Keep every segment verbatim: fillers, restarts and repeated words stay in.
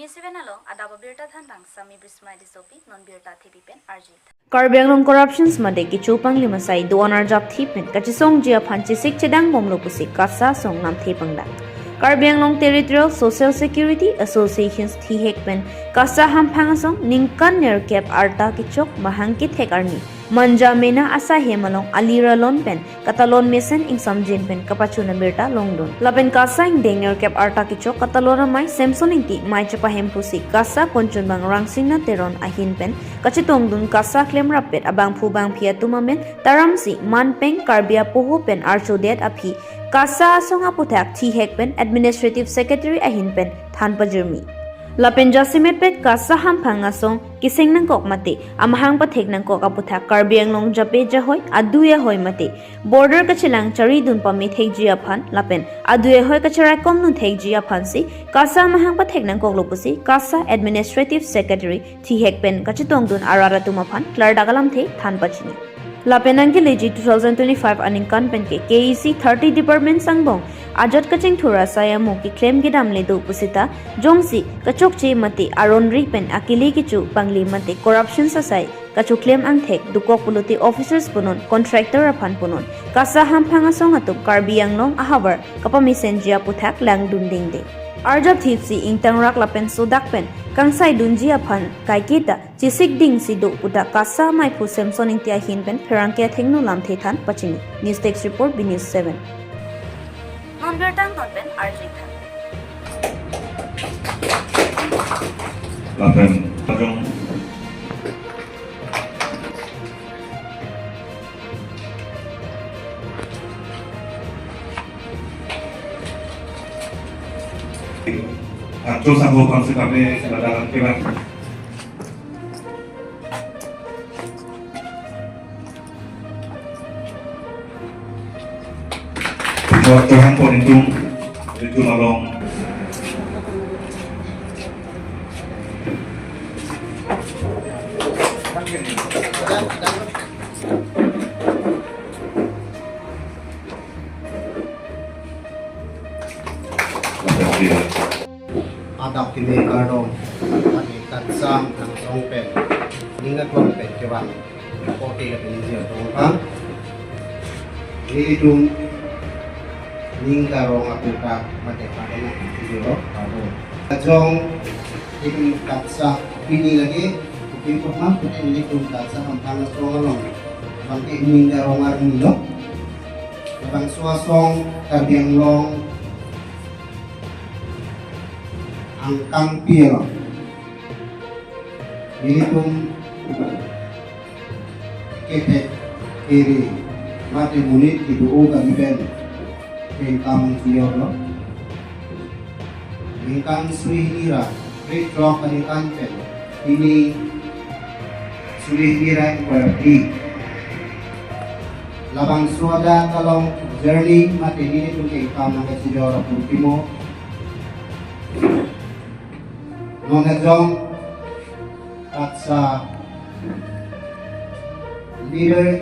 Seven along adap abirta than tang Sami Bismai Disopi non birta thepi pen arjit. Karbi Anglong corruptions mate kecho panglim asai do-an arjapthip pen kachesongji aphan chesik chedang bomlo pusi KASA asong lamthe pangdak. Karbi Anglong Territorial Social Security Associations thihek pen KASA hamphang asong ningkan nerkep arta kechok mahang kethek arni Manja mena asai hem along ali ralon pen katalon mesen ingsamjin pen kapachun abirta longdun. Lapen KASA ingdeng nerkep arta kechok katalon amei Samson Ingti mei chepahem pusi KASA konchunbang Rangsina Teron ahin pen kachetongdun KASA klemrappet abangphu bangphi atum amen taramsi manpeng Karbi apoho pen archodet aphi KASA asong aputhak thihek pen Administrative Secretary ahin pen than pajirmi. Lapen jasemet pen KASA hamphang asong keseng nangkok mate amahang pathek nangkok aputhak Karbi Anglong jape jahoi adui ahoi mate border kachelang charidun pamethekji aphan lapen adui ahoi kacheraikomdun thekji aphansi KASA amahang pathek nangkoklo pusi KASA Administrative Secretary thihek pen kachetongdun arat atum aphan klardak alamthe than pachini. Lapen nangkeleji two thousand twenty-five aningkan pen ke KAAC thirty department angbong ajat kachingthur asai amo keklem kedam le do pusita jongsi kachokche mate aron ri pen akele kecho pangli mate corruption asai kachoklem angthek dokok pulote officers punon contractor aphan punon KASA hamphang asong atum Karbi Anglong ahavar kapamesenji aputhak langdun dingde. Arjapthipsi ingtangrak lapen sodak pen kangsaidunji aphan kaiketa chesik dingsi do puta KASA meiphu Samson Ingti ahin pen pherangke athengno lamthe than pachini. News Desk Report, B News seven. Non birta angton pen arjit than. Lapen, ajong. Ancho sangho pangsi kami kedatangan kami. Cho-, chohang po nelitum, nelitum along. Adap kimi kardom, kami KASA hamphang asong pen, ning aklong pen kevang, kote lapen ingjir atum aphan. Nelitum ning karong aputhak mate kardom, kardom. Ajong nelitum KASA pini lake, kupin kotma, pute nelitum KASA hamphang asong along. Bangke ning karong arni lo. Labangso asong Karbi Anglong angkangpi along. Nelitum kethek kere mate monit kedo-o kami pen kengkam kejor lo. Ningkan suri hini ra, rit rok aningkan pen, pini suri hini ra ingkoi ra phli. Labangso adak along journey mate nelitum kengkam nangkachejor apor kimo. Non ajong KASA leader,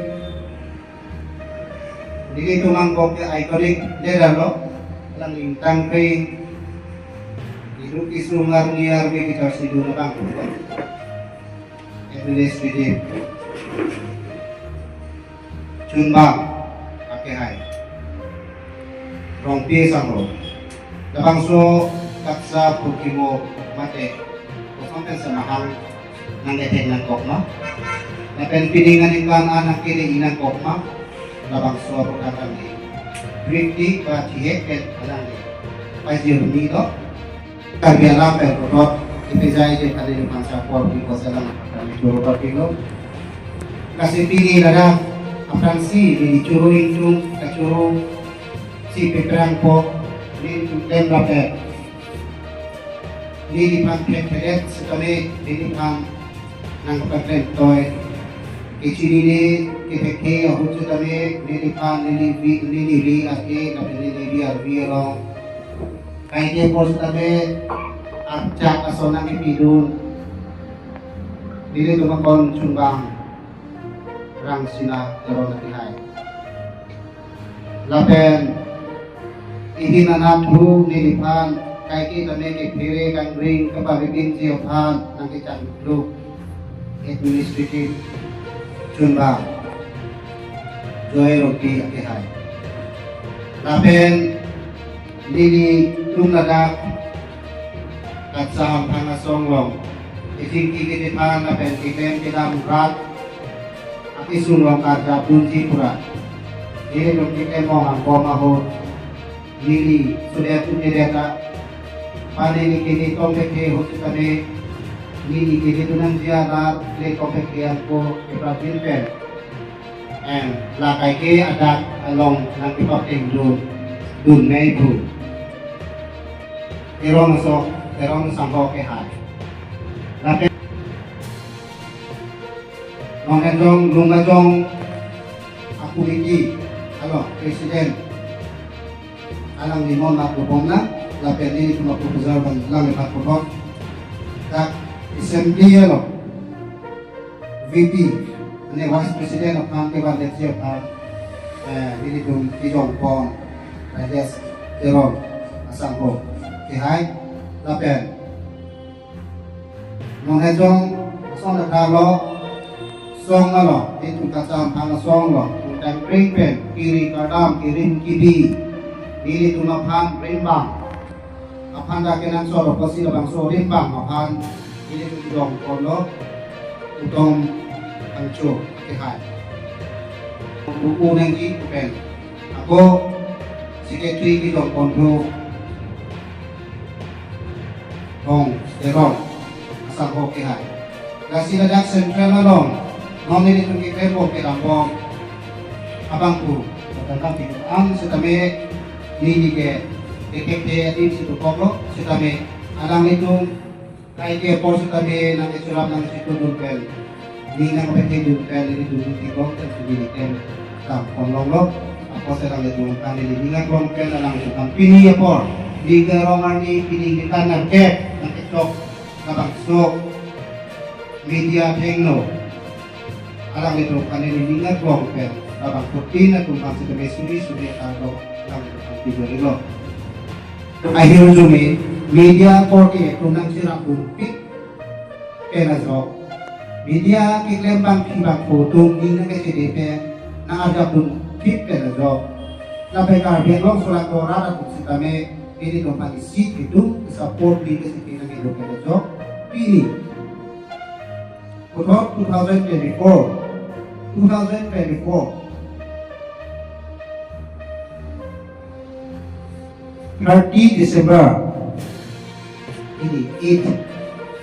nelitum angbong ke iconic leader lo, alang ingtangpi, iru kisu ngarni arve kita sidu abang. Administrative chunbang akehai Rongpi asangho. Labangso KASA purkimo mate koson pen semahang nangkethek nangkok ma. Lapen pining aningkan an nangkele-i nangkok ma. Labangso aphuthak kami brikti ba thihek pen alangli pajirmi lo. Karbi alam pen kotot, ipi jai je kali ni pansa por di kosa lang kami choro kilo. Lasi pini ladak aphrangsi neli choro ingtung, kachoro si peprang po, nelitum klem rape. Neliphan phet phedet setame, neliphan nangpaklem toi. Kechinine, kethekhe ahut setame, neliphan, neli vi, neli vi ake, lapen neli vi arvi along. Kaike apor setame, archak ason nangkepidun. Nelitum akon chunbang Rangsina Teron akehai. Lapen ihin anat hu neliphan Kaike tame kephere kangring kepavepinji aphan nangkechangduk administrative chunbang Joy Rongpi akehai. Lapen nelitum ladak KATSA Hamphang asong along kechingki kechethan lapen keklem kedam rat akesung along karjap dunji pura nelitum keklem mong angbong ahut neli sudet un'edet ta pale neli kele tong pekhe ahut sitame neli kele tunang jia lar le tong pekhe ako keprajin pen. Em, la kaike adak along nangkepapeng dun, dun mei pu. Teron aso, Teron asangho akehai. Lapen Nonghejong, Lunghejong, a committee, alo, president. Alangli non ma pupom na, lapen nelitum a proposal abang alangli pat pupom. Dak assembly alo, V P, mane vice president aphan kevan detji aphan, eh, nelitum kejongpon, Rajesh Teron asangho akehai, lapen Nonghejong asong dak alo, song alo, nelitum KATSA Hamphang asong alo, tangkring pen, kiri kardam, kirim kibi, nelitum aphan rimbang. Aphan dak kenangsot apotsi labangso rimbang aphan, nelitum jongponlo, Utom Angcho akehai. Buku nangji pen. Ako secretary kejongponlo. Hong, Teron asangho akehai. Lasi ladak central along, non nelitum keklembom kedambom abang pu, kadang pi ang sitame neli ke, ke, ke, ke, adim si tukoklo, sitame alanglitum kaike apor sitame nangkechulap nangchitudun pen. Ning nangpethedun pen nelitum ning tikong pen sibili pen kam konlonglo. Apotsi alanglitum kan neli ning aklong pen alanglitum kan pini apor, ning arong arni pini ning kan nangkep nangkechok labangso media athengno. Alanglitum kan neli ning aklong pen labang putin atum kan sitame suri suri atarlo alanglitum kan pini lo. Ahir arjume media apor ke atum nangcherapdunpik pen ajok, media keklem bangphi bangpho atum ning nangkachede pen nangarjapdun thip pen ajok. Lapen Karbi Anglong solangdo arat atum sitame nelitum aphan isi keduk support ning kachede nangkedo pen ajok. Pini puthot two thousand twenty-four, two thousand twenty-four, thirty December, ini eighth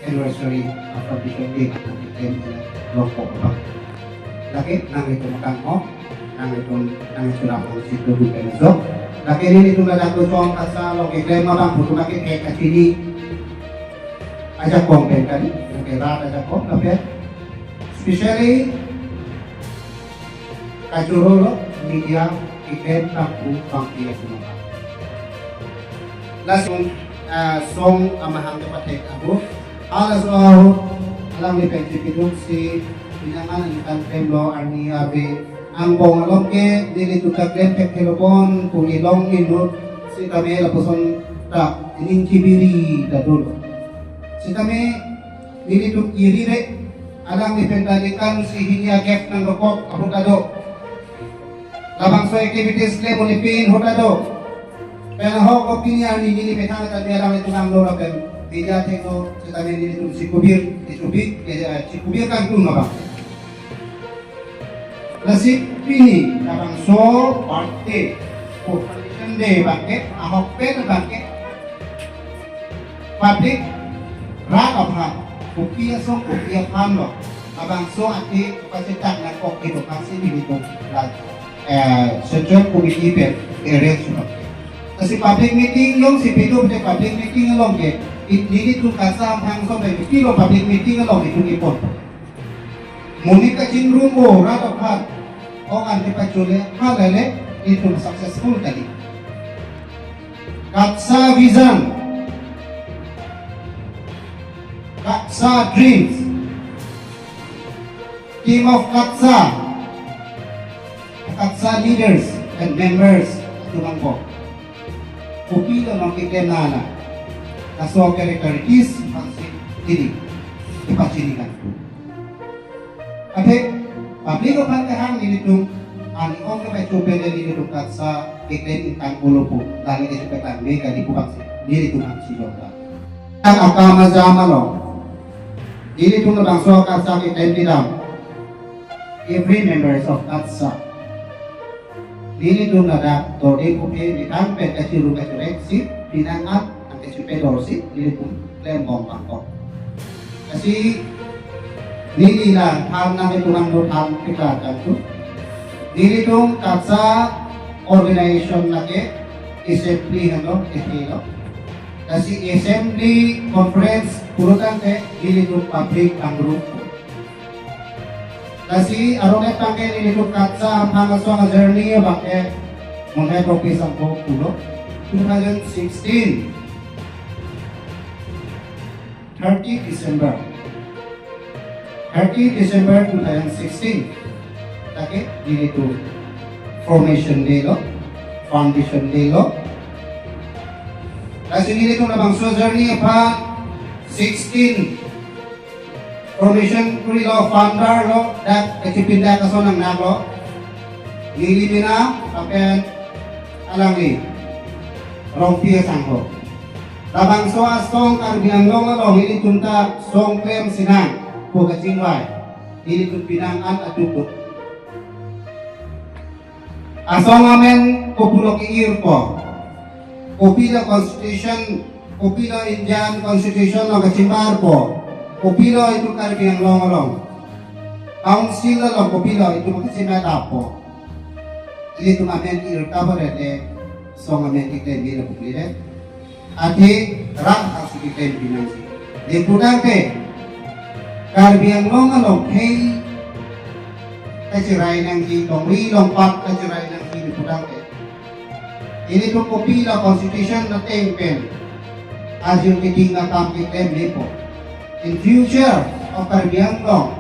anniversary of Foundation Day, nanglitum rongkok abang. Lake nanglitum kangho, nanglitum nangcherap nangchitudun pen ajok. Lake nelitum ladak kosong KATSA along keklem abang pu atum lake kachini ajakong pen kali, nangkerat ajakong, lapen especially kachorolo media keklem bangphu bangphi atum aphan. Lason, ah, song amahang kepathek ahut, halaso ahut alangli pen chipiduk si pinangan nangkangklemlo arni ave angbong along ke nelitum ta klem thekthelo bon pu ilong inut sitame lapuson ta ining chibiri ta dolo. Sitame nelitum iri re alangli pen ta ningkan isi hini agap nangdokok ahut ta do. Labangso activities le monipin ahut ta do. Pen ahok ko pini arni neli methang ta ni alanglitum nanglo lapen media athengno sitame nelitum chikubir, chikubir, eh, chikubir kangtung abang. Lasi pini labangso birthday, Foundation Day abangke, ahok pen abangke public rat aphan, kopi asong kopi aphan lo, labangso ati pachetak nangkok kedo aphansi nelitum la, eh, Central Committee pen arrange lo. Lasi public meeting along si pido pen public meeting along ke, i-, nelitum KATSA Hamphang asong pen pilo public meeting along itum ipon. Monit kachingrum o rat aphan, ong an kepachole, halale, itum successful kali. KATSA vision, KATSA dreams, team of KATSA, KATSA leaders and members atum angbong. Kopi lo nangkeklem nana. Laso characteristics aphansi neli kepachini kan. Athe public aphan kehang nelitum ani ong kepacho pen nelitum KATSA keklem ingtang pulo pu, lale kechepetang me kali pu bangsi nelitum aphan si jongta. Ang akam ajam along nelitum labangso KATSA keklem kedam, every members of KATSA, nelitum ladak dorde pupe nitang pen kachiru kachireksi, pinang an angkachipedorsi nelitum klembom bangkok. Lasi neli la than nang itum nang do than pika tangtu. Nelitum KATSA organization lake assembly henlo, ethelo. Lasi assembly conference pulotangte nelitum public bangrum. Lasi aronet abangke nelitum KATSA Hamphang Asong a-journey abangke monhe tropis angko pulo. Two thousand sixteen, thirty December, thirty December two thousand sixteen, lake nelitum formation day lo, foundation day lo. Lasi nelitum labangso journey aphan sixteen formation kurilo, founder lo, dak kachipindak ason nang nang lo. Neli mena lapen alangli Rongpi asangho. Labangso asong Karbi Anglong along nelitum ta song klem sinang pu kachingvai nelitum pinang an atuk duk. Asong amen kopilo ke-irpo, kopilo constitution, kopilo Indian constitution along kachimbarpo, kopilo itum Karbi Anglong along council along kopilo itum kachimatappo. Ilitum amen irta barete song amen keklem ira pukli de. Athe rat aksi keklem pinangsi. Deputang ke Karbi Anglong along hei kachirai nangji, longri longpat kachirai nangji deputang ke. Ilitum kopilo constitution ateng pen ajir keding akam keklem lepo. In future of Karbi Anglong,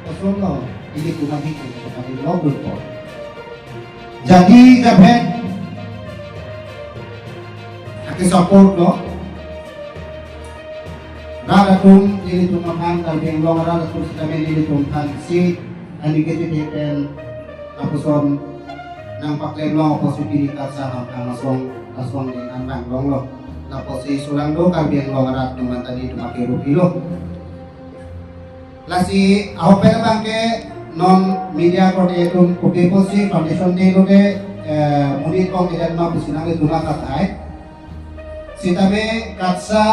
kosonlo ilitum ahi ke Karbi Anglong po. Jadi jabhet ake-support lo. Rat atum ilitum aphan, Karbi Anglong rat atum sitame ilitum aphan si ani kejit pen lapuson nangpaklem long apotsi pini KATSA Hamphang Asong, asong di nang nang longlo. Lapusi sulang do Karbi Anglong rat atum mantadi atum ake rupi lo. Lasi ahok pen abangke non media korte atum kopi apotsi foundation day lote, eh, monit ong kedan ma pusi nangle duna katai. Sitame KATSA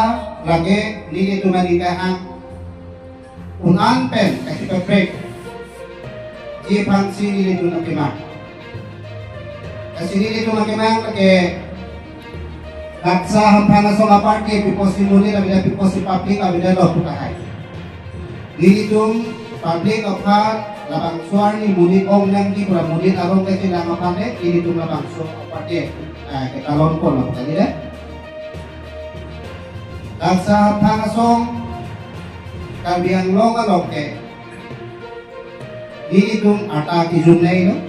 lake nelitum aning kahang un-an pen kachipaprek ji aphansi nelitum nangkemang. Lasi nelitum nangkemang lake KATSA Hamphang Asong a-party pi apotsi monit avedet, pi apotsi public avedet lo pu tahai. Nelitum public aphan labangso arni monit ong nangji pura monit arong kachelang aphan de, nelitum labangso a-party, eh, ketalon pon lo pu tahai de. KATSA Hamphang Asong Karbi Anglong along ke nelitum arta kijum nai lo,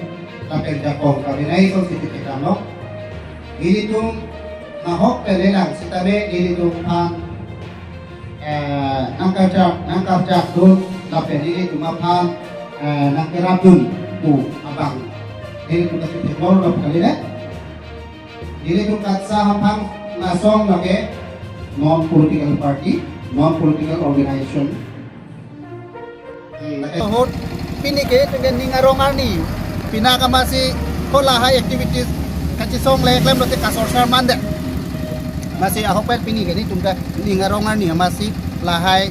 lapen jakong kami nai so siti kita lo. Nelitum nahok pelelang sitame nelitum aphan, eh, nangkachak, nangkachak dun, lapen nelitum aphan, eh, nangkerap dun pu abang nelitum kasih tekor lo kali de. Nelitum KATSA Hamphang Asong lake non political party, non political organization. Hmm, lake ahut pini ke tengke ning arong arni, pini amatsi ko lahai activities kachisong le klem lote kasorsar mandet. Amatsi ahok pen pini ke nelitum ke ning arong arni amatsi lahai,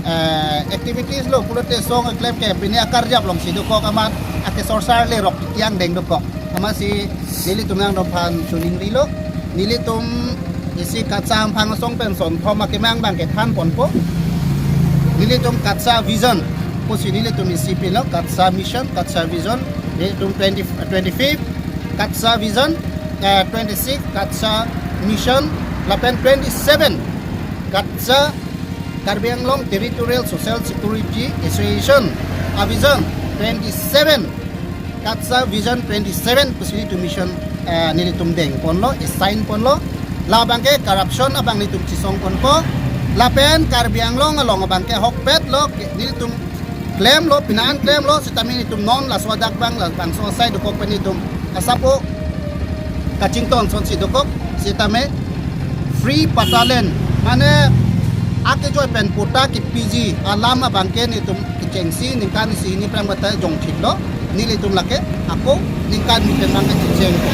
eh, activities lo pulote song keklem ke pini akarjap alongsi dokok amat akesorsar le rok tiang deng dokok. Amatsi nelitum nangdom aphan choningrilo. Nelitum isi KATSA Hamphang Asong pen sonthom akemang abangke than ponpo. Nelitum KATSA Vision pusi nelitum isi pilo, KATSA Mission, KATSA Vision. Nelitum twenty, twenty-fifth KATSA Vision, eh, twenty-six KATSA Mission, lapen twenty-seven KATSA, Karbi Anglong Territorial Social Security Association a-vision, twenty-seven KATSA Vision twenty-seven pusi nelitum mission, eh, nelitum deng ponlo, assign ponlo. Labang ke corruption abang nelitum chesong ponpo. Lapen Karbi Anglong along abang ke ahokpet lo, nelitum klemlo, penang klemlo, sitame nelitum non laso adak abang, labangso asai dokok pen nelitum asapo kachington sonsi dokok, sitame free patta land, mane akejoi pen patta kepiji alam abang ke nelitum kechengsi ningkan isi hini aphrang bata jongthiplo, nelitum lake ako ningkan ni pen abang ke chechengpo.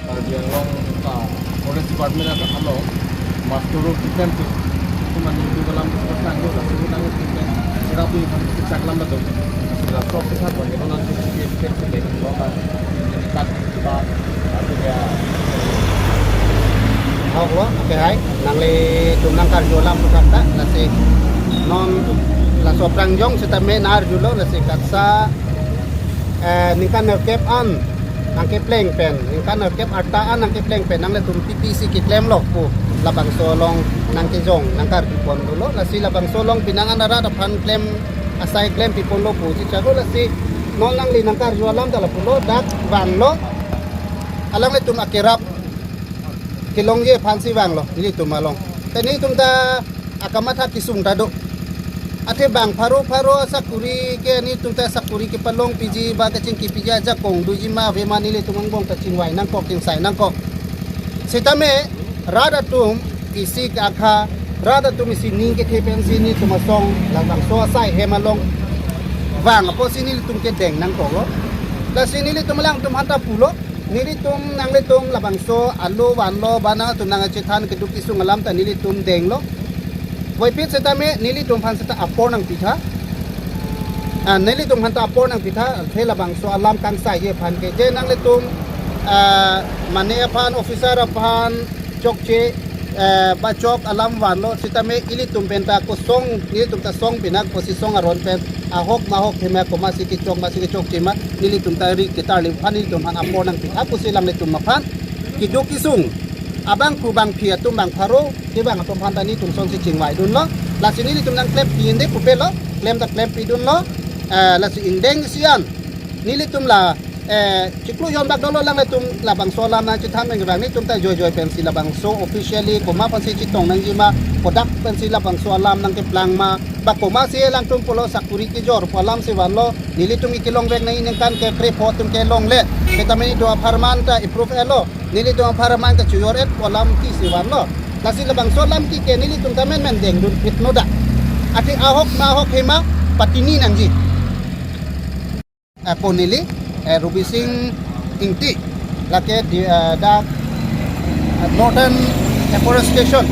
Karbi Anglong ta Forest Department ata alo master road system tu tu mani tu dalam tu sang tu tu nang tu sirap tu kan chak lam tu sirap tu sirap tu kan tu nang tu sirap tu kan tu kan tu ya. Hok lo, okay hai. Nanglitum nangkarju alam pusat ta, lasi non laso aphrang jong sitame nangarjulo, lasi katsa, eh, ningkan nerkep an nangkepleng pen, ningkan nerkep arta an nangkepleng pen, nanglitum P P C keklemlo pu labangso along nangkejong, nangkarju pon dolo, lasi labangso along penang an arat aphan klem asai klem pi ponlo pu chechaklo, lasi non nangli nangkarju alam ta lapulo, dak vanglo, alanglitum akerap kelongji aphansi vanglo, nelitum along. Te nelitum ta akamatha kesung ta do. Athe bang pharo pharo asakuri ke nelitum ta sakuri kepalongpiji ba kachingkipiji ajakong doji ma ave ma nelitum angbong ta chingvai nangkok, chingsai nangkok. Sitame rat atum isi ke akha, rat atum isi ning kethe pensi nelitum asong labangso asai hem along vang apotsi nelitum kedeng nangkoklo. Lasi nelitum alangtum aphanta pulo. Nelitum nanglitum labangso alo vanlo ba nangtum nangchethan keduk kesung alam ta nelitum denglo. Puvoiphit sitame nelitum aphan seta apor nangpitha. Ah, nelitum aphanta apor nangpitha, athe labangso alam kangsaiji aphan ke. Je nanglitum, ah, mane aphan, officer aphan, chokche, eh, ba chok alam vanlo, sitame ilitum pen ta kosong, nelitum ta song pinak, kosi song aron pen, ahok ma ahok hima komatsi kechok, matsi kechokche ma, nelitum ta ri ketarli aphan, nelitum aphan apor nangpitha pusi alanglitum aphan keduk kesung abang ku bang phi atum bang pharo kevang atum aphan ta nelitum songsi chingvai dunlo. Lasi nelitum nangklem pi inde pupe lo, klem ta klem pi dunlo. Eh, lasi ingdeng isi an nelitum la, eh, chiklo jon bak dolo, alanglitum labangso alam nangchethan nangkevang, nelitum ta joijoi pensi labangso officially komat aphansi chetong nangji ma, kodak pensi labangso alam nangkeplang ma, ba komatsi alangtum pulo sakuri kejor pu alamsi vanlo, nelitum kelongvek nangji ningkan ke krepho atum kelongle, sitame nelitum apharman ta approve etlo, nelitum apharman ta chojor et pu alam kisi vanlo. Lasi labangso alam ke ke nelitum ta menmen dengdun phit noda. Athe ahok ma ahok hima patini nangji. Eh, pu neli, eh, Rubi Sing Ingti, lake di, eh, dak, eh, Northern Afforestation,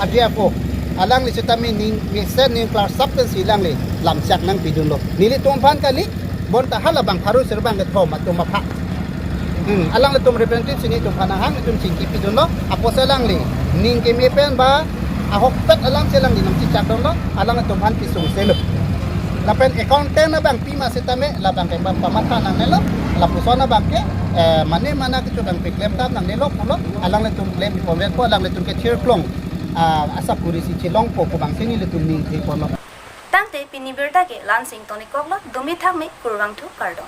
a D F O. Alangli sitame ning mesen ning klarsap pensi alangli lamchak nangpidunlo. Nelitum aphan kali, bonta hala bang pharo sir bang kethom atum aphan. Hmm, alanglitum representative si nelitum aphan nanghang, nelitum chingkipidunlo, apotsi alangli ning keme pen ba ahokpet alamsi alangli nangchechak dunlo, alanglitum aphan kesung selo. Lapen accountant abang pi ma sitame, labang ke bang pamatha nangnelo, lapuson abang ke, eh, mane mana kecho bang peklem tam nangnelo pulo, alanglitum klem ponvet pu, alanglitum kethirklong, ah, asakuri si chelongpo pu abangsi nelitum ningthepon lo. Tangte pini birta ke la-ansi ingtonikoklo, dumi thakme, kurvangthu, kardom.